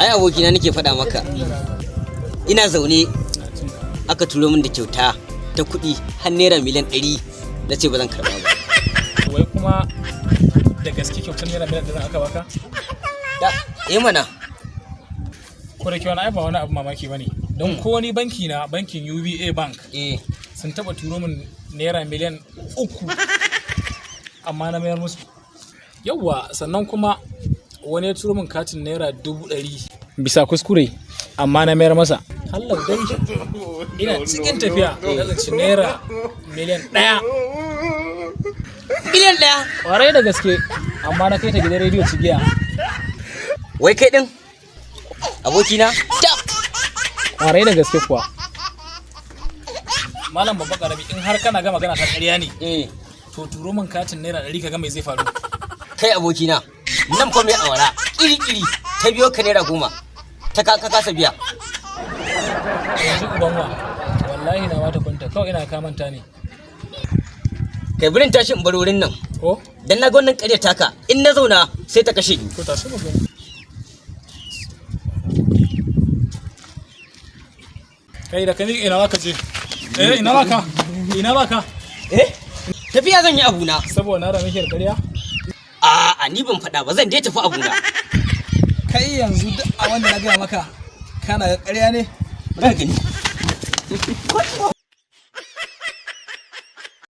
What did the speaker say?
Ai abokina, nake faɗa maka, ina zaune aka turo min da kyauta ta kuɗi har naira miliyan 100. Na ce ba zan karɓa ba. Wai kuma da gaske kyautar naira miliyan 100 aka baka? Da eh mana. Ko da kyau, ai ba wani abu mamaki bane, don ko ni banki na, bankin UBA Bank, sun taba turo min naira miliyan 3, amma na mayar musu. Yawwa, sannan kuma wani ya turo min katin naira 100,000 bisa kuskure, amma na mayar masa. Hallau dai ina cikin tafiya na tsinci naira miliyan 1. Miliyan 1? Kwarai da gaske, amma na kai ta gidan rediyo cigiya. Wai kai ɗin, abokina, tab. Kwarai da gaske kuwa, malam babba karami, in har kana ga magana ta ƙarya ne, to turo min katin naira 100 ka ga mai zai faru. Kai abokina, nan fa mai awara kiri-kiri ta biyo ka naira 10 ta ka kasa biya. Yanzu uban wa, wallahi na wata kwanta kawai ina kamanta ne. Kai, birin tashi in bar wurin nan. Ko? Dan na ga wannan ƙarya taka, in na zauna sai ta kashe ni. To, tashi mu gani. Kai da kai, ina zaka je? Eh, ina zaka? Ina zaka? Eh, tafiya zan yi abuna. Saboda na rame da ƙarya? A'a, ni ban faɗa ba, zan dai tafi abuna. Kai, yanzu duk a wanda na gaya maka kana ga ƙarya ne? Ba gani.